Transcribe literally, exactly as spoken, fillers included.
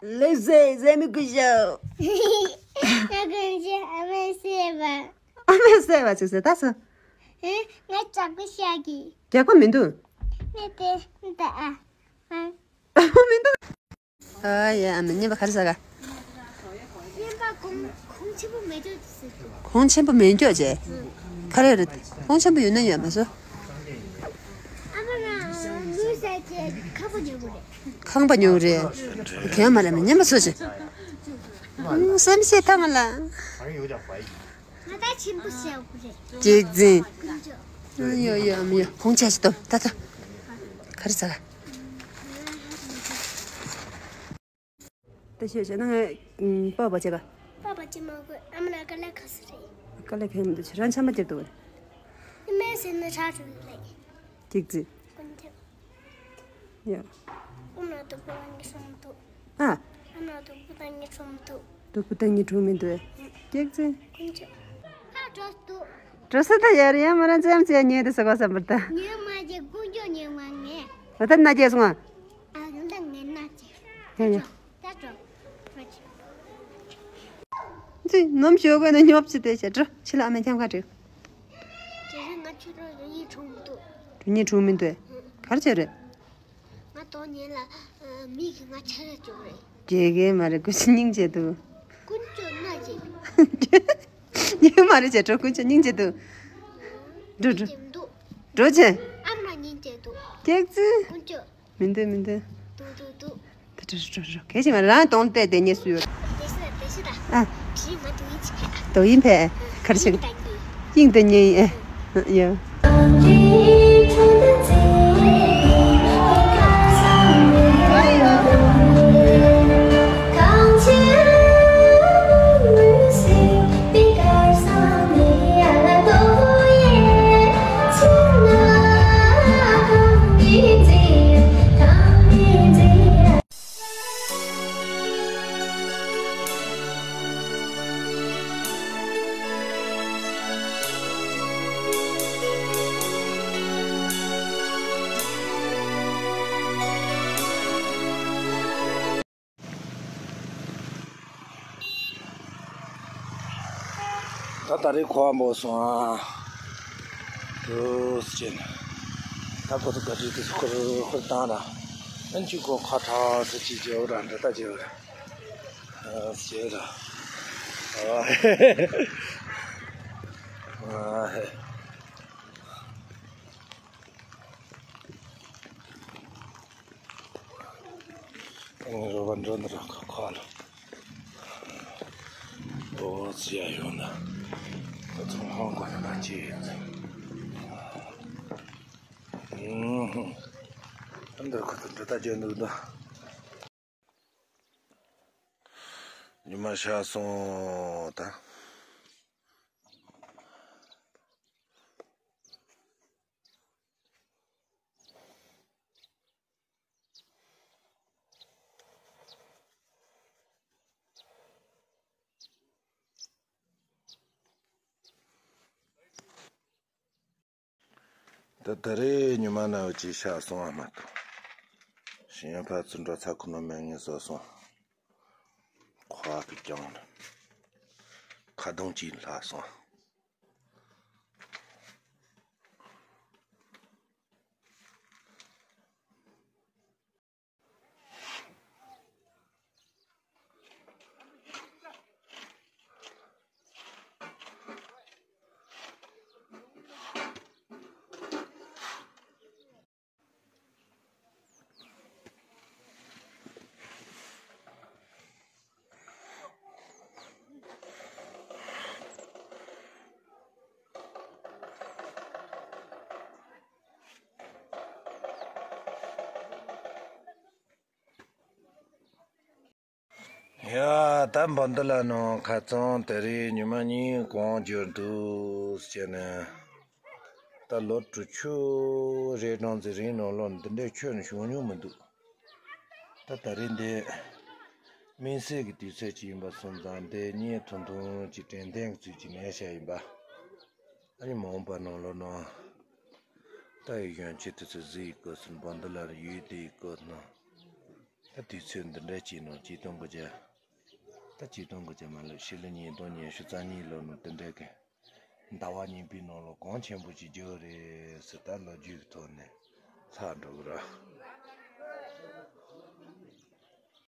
ལེགས་བཟས་བཟས་མི་དགོས་ཤོག་ང་དགོས་ཤོག་ཨ་མས་བཟས་པ། ཨ་མས་བཟས་པ་ཅིག་ཟེར་ད་སོ། ཨེ། ང་ཇག་པ་ཤག་གི་རྒྱག་པ་མི་འདུག་ངས་དེ་འདི་ཨ། ཨ། མི་འདུག་ཨ་ཡ་ཨ་མ་ཉན་པ་ག་རེ་ཟ་ག་ཉན་པ་གོང་གོང་ཆེན་པོ་མེད་དུས་ཟེར་དུས། གོང་ཆེན་པོ་མེད་འགྱོ་བྱས། ག་རེ་རེད། གོང་ཆེན་པོ་ཡོད་ན་ཡོད་མ་བཟོ། ཨ་མ་རང་ལུས་ཟ་བྱས་ཁ་པོ་ཉོ་གི་རེད། ཁང་པ་ཉོ་གི་རེད། གན་མ་རེད་མ་ཉན་པ་བཟོ་བྱས། བསམ་ཤེས་ཐ་མ་ལ། ང་ད་ཆེན་པོ་ཟ་གི་རེད། ཅིག་འཛིན། ཀུན་སྤྱོད། ཡོ་ཡོ་ཨ་མ་ཡོ་གོང་ཆེ་ཞིག་ཏོ་ད་ད། ག་རེ་ཟ་ག་ད་ཤོད་བྱས་ན་ངས་པགས་པ་བྱས་པ། པགས་པ་བྱེད་མ་དགོས། ཨ་མ་ལགས་དཀའ་ལས་ཁག་ས་རེད། དཀའ་ལས་ཁག་མི་འདུག་ཁྱེད་རང་ཆམ་པ་བརྒྱབ་འདུག་ཨ་མས་ཟེར་ན་ཧྲ་ཧྲུལ་རེད། ཅིག་ཙི། ཀུན་ཁྱབ། ཡ། ཨ་མ་ལགས་སྡུག་པོ་གཏོང་གི་སོང་འདུག་ཨ། ཨ་མ་ལགས་སྡུག་པོ་གཏོང་གི་སོང་འདུག་སྡུག་པོ་གཏོང་གི་འགྲོ་མི་འདུག་ཅིག་ཙི། ཀུན་ཁྱབ། ཨ་འགྲོ་འདུག་འགྲོ་ས་ད་ཡར་ཡང་མ་རང་ཙམ་ཙམ་ཉལ་དུ་ཟ་གོ་བསམ་པར་ད། ཉལ་མ་བྱེད་ཀུན་སྤྱོད་ཉལ་མ་ངས། ད་ལྟ་མནའ་སྐྱེལ་སོང་ཨ། ཨ་ད་ལྟ་ངས་མནའ་སྐྱེལ། ཡ་ཡ། ད་འགྲོ། ཅི་ནམ་ཞོགས་པ་ནས་ཉོབ་ཅི་དེ་བྱས་འགྲོ་ཕྱི་ལ་ཨ་མའི་འཁྱམ་ཁ་འགྲོ། དེ་རིང་ང་ཁྱོད་རང་རང་ཉིད་གྲོངས་མི་འདུག་གྲོངས་ཉིད་གྲོངས་མི་འདུག་ག་རེ་བྱས་རེད། ང་དོག་ཉལ་ལ་མིག་གིས་ང་ཆ་ར་བཅུག་རེད། དགེ་རྒན་མ་རེད་ཀུན་སྙིང་རྗེ་འདུག་ཀུན་སྤྱོད་མནའ་བྱེད། ཉིན་མ་རེད་བྱས་འགྲོ་ཀུན་སྤྱོད་སྙིང་རྗེ་འདུག་འགྲོ་འགྲོ། ཉིན་འདུག་འགྲོ་བྱས། ཨ་མ་སྙིང་རྗེ་འདུག་སྐྱག་རྫུན། ཀུན་སྤྱོད། མི་འདུག་མི་འདུག་འདུག་འདུག་འདུག་ད་འགྲོ་འགྲོ་འགྲོ་གལ་ཆེ་མ་རང་གདོང་བལྟས་བསྡད་ཉེས་སུ་ཡོད། དེ་སུ་དེ་སུ་ད། ཨ། དེ་རིང་ང་དོག་ཡིན་ཅིག་ཕེབས། དོག་ཡིན་ཕེབས། ག་རེ་བྱེད། དབྱིངས་དང་གཉེན་ཨེ། ཡ། ད་ད་རེས་ཁོ་བ་འབོ་སོང་ཨ། དུ་སྐྱེན། ད་ཁོ་ཚོ་ག་དུས་དུས་ཁོར་ཁོར་བཏང་ར། ཨན་ཅི་ཁོ་ཁ་ཁྲ་ཚོ་ཅི་བྱེད་འོ་ར་འདྲ་ད་བྱེད་འོ་ར། ཨ་སྐྱེ་ར། ཨ་ཧེ། ཨ་ནི་རོ་བ་འགྲོ་འདི་ར་ཁ་ཁ་ལ། ཨོ་ཙི་ཡ་ཡོང་ན། ད་ཚོང་ཧང་གོ་ཡོང་ན་ཅི་ཡོད་ཟེར། ཨུམ། ཨ་འདིར་ཁོ་ཚོ་འདྲི་ལྟ་བྱས་འདུག་ད། ཉི་མ་ཤར་སོང་ད། ད་ད་རེས་ཉི་མ་ནག་པོ་ཅིག་ཤར་སོང་བ་མ་གཏོགས། གཞན་ཕར་ཚུར་འགྲོ་ས་ཁོ་ན་མེད་ངེས་བཟོ་སོང་། ཁོ་ཨ་ཁུ་རྐྱང་ནི། ཁ་གདོང་གཅིག་ལྷག་སོང་། ཡ། ད་འབའ་མདོ་ལ་ནང་ཁ་རྩང་དེ་རིང་ཉི་མ་གཉིས་གང་འགྱུར་འདུག་ཟེར་ནས། ད་ལོ་དྲུག་ཅུ་རེ་གྲངས་ཙམ་རིང་ནང་ལོགས་འདི་འདྲའི་ཆོས་ནི་བྱུང་མྱོང་མི་འདུག་ད་ད་རེས་འདི་དམིགས་བསལ་གྱི་དུས་ཚོད་ཅིག་ཡིན་པ་སོང་ཙང་འདི་བརྙན་ཐུང་ཐུང་ཅིག་དྲན་རྟེན་གྱི་ཚུལ་གྱིས་ལེན་བྱས་ཡིན་པ། ཨ་ནི་མ་འོངས་པ་ནང་ལོགས་ནང་ད་ཡི་གཞོན་སྐྱེས་དེ་ཚོ་གཟིགས་ཡི་སྐབས་སུ་འབའ་མདོ་ལ་ཡུལ་དེའི་སྐབས་ནང་། ད་དུས་ཚོད་འདི་འདྲ་ཅིག་ནང་ཆིག་སྟོང་དགུ་བརྒྱ། ད་ཆིག་སྟོང་དགུ་བརྒྱ་མ་ལབ། ཕྱི་ལོ་ཉིས་སྟོང་ཉི་ཤུ་རྩ་གཉིས་ལོ་ནང་དེ་འདྲ་གི་ཟླ་བ་གཉིས་པའི་ནང་ལོ་གོང་ཆེན་པོ་ཅིག་བརྗོད་རེད་ཟེར། ད་ལོ་རྒྱུས་ཀྱི་ཐོག་ནས་ལྷག་འགྲོ་གི་རེད།